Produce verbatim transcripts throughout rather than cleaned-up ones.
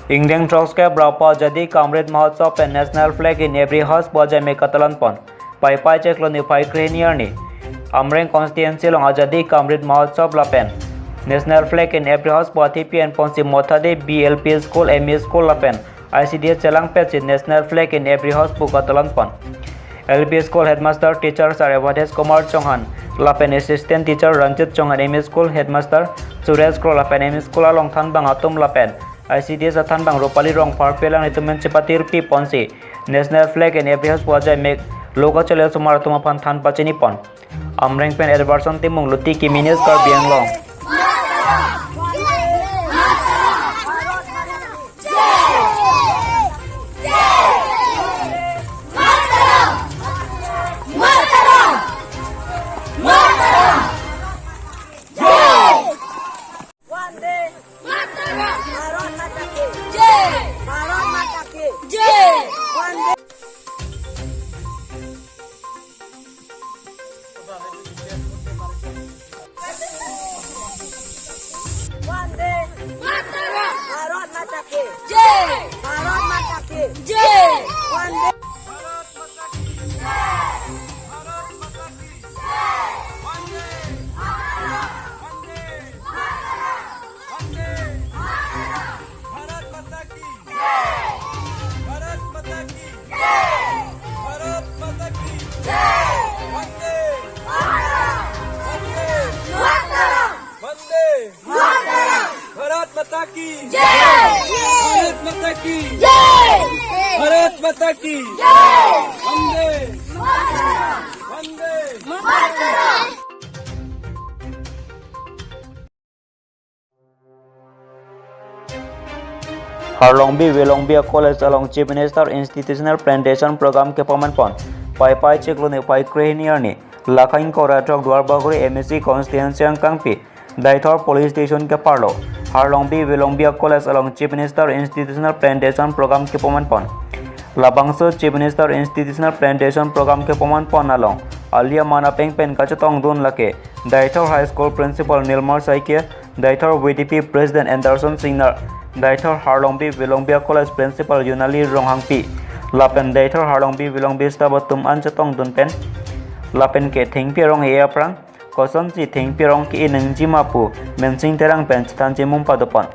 Ingdeng throksi kep ra pu Azadi Ka Amrit Mahotsav pen National Flag in Every House pu ajai mek katalan pon. Paipai chiklo niphai krehini arni Amreng constituency along Azadi Ka Amrit Mahotsav lapen National Flag in Every House pu athe pi-en ponsi Mothade B L P School, M E School lapen I C D S chelangpetsi National Flag in Every House pu katalan pon. L P School Headmaster Teacher Sir Evades Kumar Chauhan lapen Assistant Teacher Ranjit Chauhan, M E School Headmaster Suresh Kro lapen M E School along thanbang atum lapen I C D S athanbang Rupali Rongphar pen alanglitum pen chepatirpi ponsi National Flag in Every House pu ajai mek lo kachelesomar atum aphan than pachini pon. Amreng pen Edwardson Timung, Luti Ki Mini News, Karbi Anglong. Vande मातरम। भारत माता की जय। भारत माता की जय। वंदे वंदे मातरम। भारत माता की जय। भारत माता की जय। वंदे भारत माता की जय। भारत माता की जय। भारत माता की जय। वंदे मातरम। वंदे मातरम। वंदे मातरम। भारत माता की जय। भारत माता की जय। भारत माता की जय। वंदे मातरम। वंदे Mataram. Harlongbi Velongbi a-college along Chief Minister Institutional Plantation Program kepaman pon. Paipai chiklo niphai krehini arni, Lakhain Korathok Duarbagori M A C constituency angkangpi Deithor Police Station keparlo Harlongbi Velongbi a-college along Chief Minister Institutional Plantation Program kepaman pon. Labangso Chief Minister Institutional Plantation Program kepaman pon along ali aman apeng pen kachetongdun lake Deithor High School Principal Nilmar Saikia, Deithor V D P President Anderson Singnar, Deithor Harlongbi Velongbi a-college Principal Yunali Ronghangpi lapen Deithor Harlongbi Velongbi staff atum an chetongdun pen lapen ke thengpi arong e aphrang kosonsi thengpi arong ke-e nangji ma pu Mensing Terang pen chethan chimum padopon.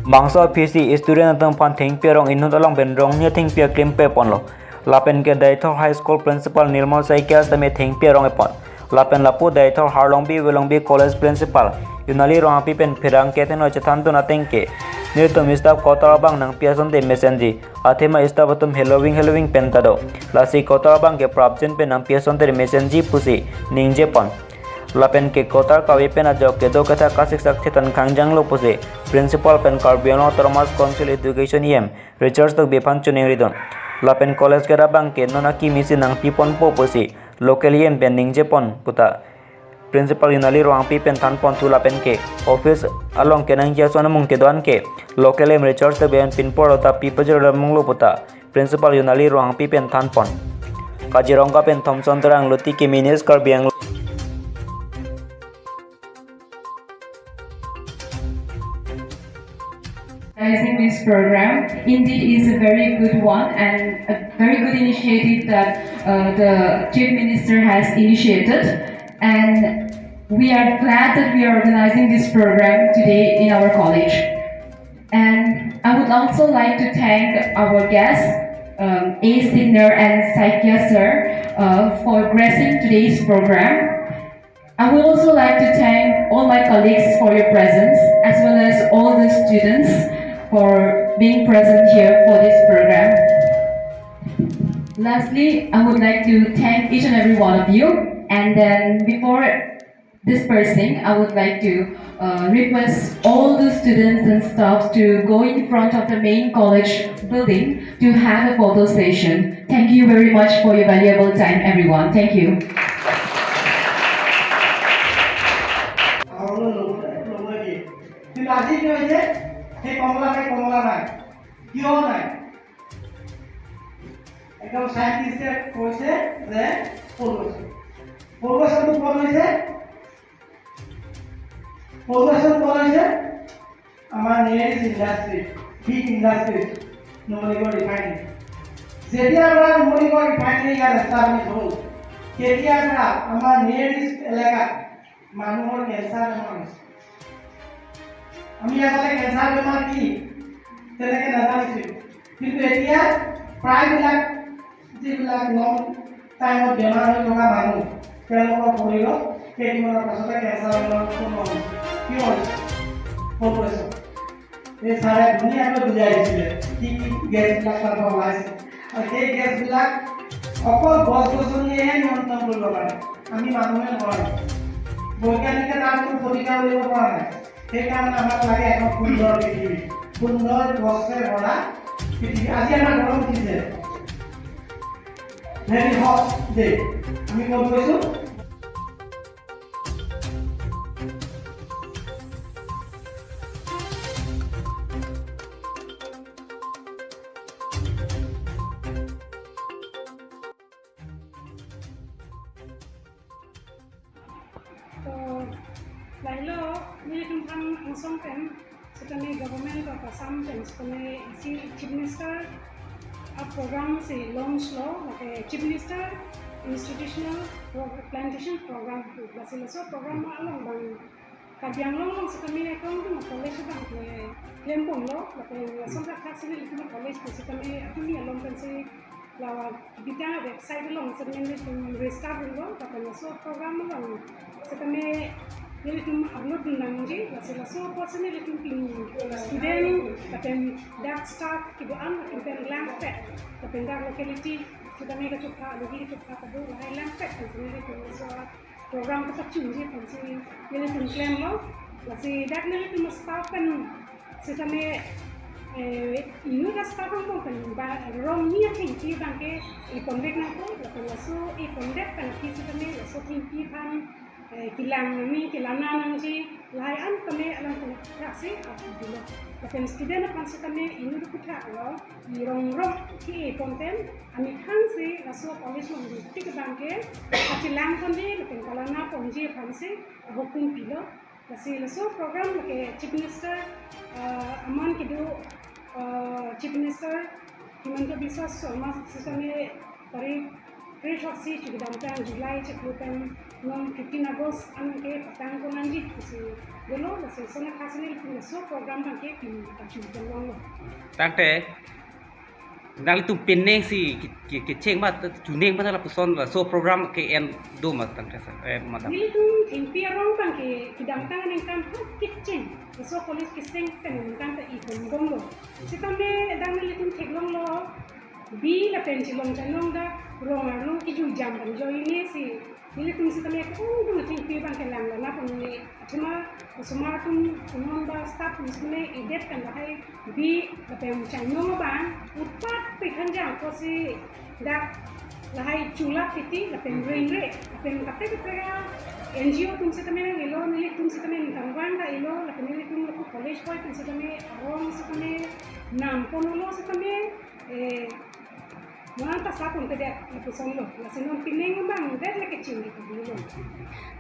Bangso aphisi student atum aphan thengpi arong inut along pen rong ni thengpi akrim pe ponlo. Lapen ke Deithor High School Principal Nirmal Saikia sitame thengpi arong epon. Lapen lapu Deithor Harlongbi Velongbi College Principal Yunali Ronghangpi pen pherangke theno chethandun ateng ke, netum staff quarter abang nangpi asonte mesenji, athema staff atum heloving heloving pen ta do. Lasi quarter abang ke prapjin pen nangpi asonte mesenji pusi ningje pon. Lapen ke quarter kave pen ajok kedo kethak kasiksak thetan khangjanglo pusi Principal pen Karbi Anglong Autonomous Council Education E M Richard Tokbi aphan choningridun. Lapen college gate abang ke non akimi si nangpi ponpo pusi local E M pen ningje pon puta Principal Yunali Ronghangpi pen than pon thu lapen ke office along kenangji ason amung kedo-an ke local E M Richard Tokbi pen pinpor ta pi pajir lamunglo puta Principal Yunali Ronghangpi pen than pon. Kaziranga pen Thompson Terang, Luti Kimi News, Karbi Anglong. Organizing this program indeed is a very good one and a very good initiative that uh, the Chief Minister has initiated. And we are glad that we are organizing this program today in our college. And I would also like to thank our guests, um, A Singnar and Saikia sir, uh, for gracing today's program. I would also like to thank all my colleagues for your presence, as well as all the students for being present here for this program. Lastly, I would like to thank each and every one of you. And then before Dispersing, I would like to uh, request all the students and staffs to go in front of the main college building to have a photo session. Thank you very much for your valuable time, everyone. Thank you. কিন্তু আজি কি হৈছে? সেই কমলা নাই, কমলা নাই। কিয় নাই? একদম চাইণ্টিষ্টে কৈছে যে পলুৱেশ্যন। পলুৱেশ্যনটো ক'ত হৈছে? পলুৱেশ্যন ক'ত হৈছে? আমাৰ nearest industry, big industry, Numaligarh refinery. যেতিয়াৰ পৰা নুমলীগড় ৰিফাইনেৰী ইয়াত এষ্টাব্লিছ হ'ল, তেতিয়াৰ পৰা আমাৰ নিয়েৰেষ্ট এলেকাত মানুহৰ কেঞ্চাৰ বেমাৰ হৈছে। আমি আগতে কেঞ্চাৰ বেমাৰ কি তেনেকে নাজানিছিলোঁ, কিন্তু এতিয়া প্ৰায়বিলাক যিবিলাক লং টাইমত বেমাৰ হৈ থকা মানুহ, তেওঁলোকৰ শৰীৰত কেইদিনমানৰ পাছতে কেঞ্চাৰ বেমাৰ উৎপন্ন হৈছে। কিয় হৈছে? পলুৱেশ্যন। এই ছাৰে ধুনীয়াকৈ বুজাই দিছিলে কি কি গেছবিলাক তাৰ পৰা ওলাইছে। আৰু সেই গেছবিলাক অকল গছ গছনিয়েহে নিয়ন্ত্ৰণ কৰিব পাৰে, আমি মানুহে নোৱাৰোঁ। বৈজ্ঞানিকে তাৰ কোনো প্ৰতিকাৰ কৰিব পৰা নাই। সেইকাৰণে আমাক লাগে এখন সুন্দৰ পৃথিৱী, সুন্দৰ গছে ভৰা পৃথিৱী। আজি আমাৰ গৰম উঠিছে, ভেৰি হট ডে। আমি ক'ত গৈছোঁ? To lahelo nelitum aphan angsong pen setame Government of Assam pen setame isi Chief Minister a program si launch lo, lake Chief Minister Institutional Pro- Plantation Program, lasi laso program along abang Karbi Anglong along setame akong tum college abang ke klembomlo, lake lason thakthak si nelitum college pen setame apini along pen si la Bita website along setame nelitum register dunlo, lapen laso program along setame nelitum upload dun nangji, lasi laso apotsi nelitum pini student lapen dak staff kedo-an lapen langpet lapen dak locality setame kachepha, logi kachepha kedo lahai langpet lapen nelitum laso program kachepchunji aphansi nelitum klemlo. Lasi dak nelitum staff pen setame, eh, inut a staff angbong pen ba rong ni athengpi abang ke ipon vek nangpo, lapen laso ipon vek pen ke setame laso thengpi aphan, eh, kelang nangji, kelana nangji, lahai an tame alangtum thakthak si aphan dolo. Lapen student aphan setame inut aphuthak lo, irong rong ke ipon pen amethang si laso college along dei tik abang ke kachelang ponji lapen kalana ponji aphansi ahukum pilo. Lasi laso program lake Chief Minister, ah, aman kedo, ah, Chief Minister Himanta Biswa Sarma setame tarik kre-throksi chikidamtang July chiklo pen non fifteen August an ke patang ko nangji pusi dolo. Lasi lason thakthak si nelitum laso program abang ke pini pachun pen longlo. Tangte nanglitum pining si ke- ke- kecheng ma, chuning ma lapuson laso program ke-en do ma tangte sir, eh, madam. Nelitum thengpi arong abang ke kedamtang aningkan ha kecheng laso college keseng pen aningkan ta ipon bomlo. Setame dak nelitum theklonglo, bi lapen chelong chanong dak rong arlo kejui jam pen joine si nelitum setame akong atum athengpi abang kelang lana pon ne athema osomar atum, osomar ba staff atum setame idet pen lahai bi lapen changnong abang utpat pe khanjang ko si dak lahai chulap titi lapen rengre lapen kaprek kaprek a N G O atum setame nang-elo, nelitum setame nangkangvang ta elo, lapen nelitum lapu college boy atum setame arong setame nam ponlo setame, eh, Mona ta sapon kedet lapuson lo, lasi non pining abang det le keching di kebi lo.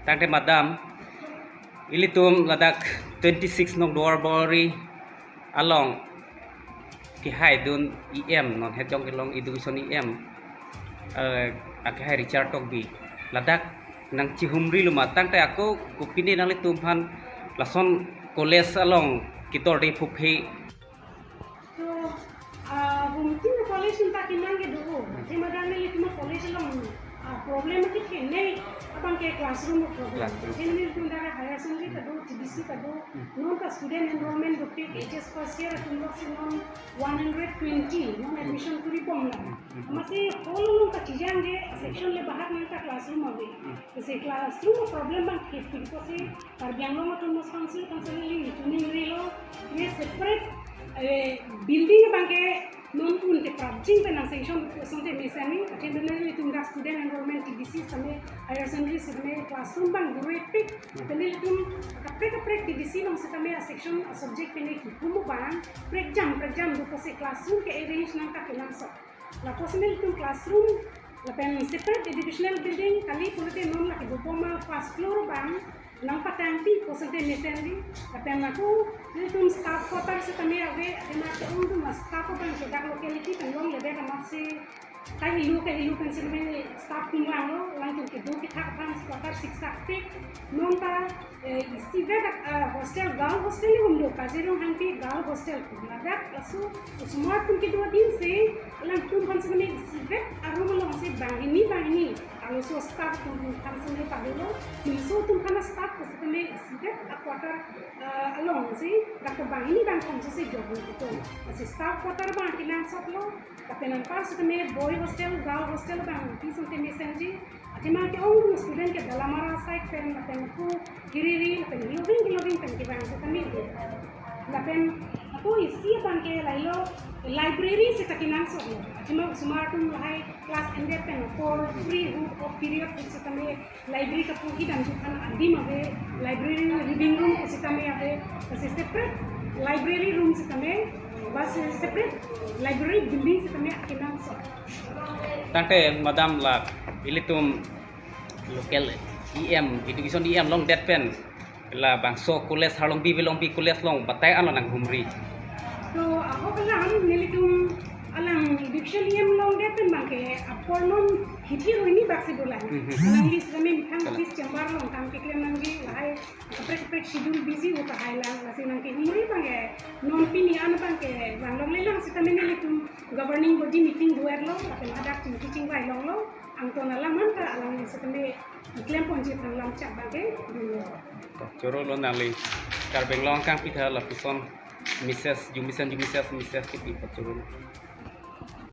Tangte madam, ilitum ladak twenty six nong Duarbagori along kehaidun E M, non Hetjong Kelong Education E M, eh, akehai Richard Tokbi. Ladak nangchihumri lo ma, tangte ako kopine nanglitum aphan lason college along ketor de phuphe. To, ah, bumtin college ta kinang kedo. Athema dak nelitum college along Ah, problem ke kene abang ke classroom problem. Classroom. Kene tun dak higher secondary ta do, T D C ta do, Hmm. non ta student enrollment do ke H S first year atum lok si non one hundred twenty non admission kuri bom la. Hmm. Amatsi hall along ta chijang je section le bahar nang ta classroom ave. Hmm. Lasi classroom problem abang ke pin ko si Karbi Anglong Autonomous Council, Council li tuning rilo, ye separate, eh, building abang ke non un te prapjin pen nang sanction kosonte mesen ni, athema nelitum dak student enrollment T D C sitame, higher secondary sitame classroom abang guru epik, nelitum kaprek kaprek T D C along sitame a section a subject pen kipu abang prekjam prekjam do ko si classroom ke arrange nang ta kenangsot. Lapuson nelitum classroom lapen separate educational building kali pulote non lake do bom ma first floor abang nangpatangpi kosonte mesen ni, lapen ako nelitum staff quarter sitame ave, athema ke-ongdung a staff abang ke dak locality pen longledet amatsi kahilu kahilu pen sitame staff kum vanglo, alangtum kedo kethak aphan quarter siksak pik, non ta, eh, isivet, ah, hostel, girl hostel ni umdo, Kazirong Hangpi girl hostel kum ladak, laso osomar atum kedo adin si alangtum aphan sitame isivet a room along si banghini banghini arloso staff atum aphan sitame padolo, pinso atum aphan staff ko sitame isivet a quarter, ah, along si dak banghini bangkethom si join kito. Lasi staff quarter abang kenangsotlo, lapen anpar sitame boy hostel, girl hostel abang pisonte mesenji. Athema ke-ongdung student ke Dalamara side pen, lapen ako Giriri, lapen Hiloving, Hiloving pen kevang sitame. Lapen ako isi abang ke lahelo library sita kenangsotlo. Athema osomar atum lahai class ended pen for free hour off period sitame library kapu kedam aphan adim ave, library reading room sitame ave, lasi separate library room sitame, ba separate library building sitame akenangsot. Tangte madam la ilitum local E M, education E M longdet pen labangso college Harlongbi Velongbi college along batai anlo nanghumri. To ahok alam nelitum alang education E M longdet pen abang ke apor non hithi roini bak si dolang. Mhm. Alangli sitame methang Kalang. Office chamber along kam keklem nangji, lahai kaprek kaprek schedule busy vo kahai lang, lasi nangkehumri abang ke non pini an abang ke vang longlelang sitame nelitum governing body meeting do-etlo, lapen hadak chingki chingvai longlo, angton alam anta alangli sitame klem ponji aphan lamchak abang ke dunlo. Choro lo nangli Karbi Anglong kangpitha lapuson Missus Jumisen, Jumisen, Missus Kipi pachoro.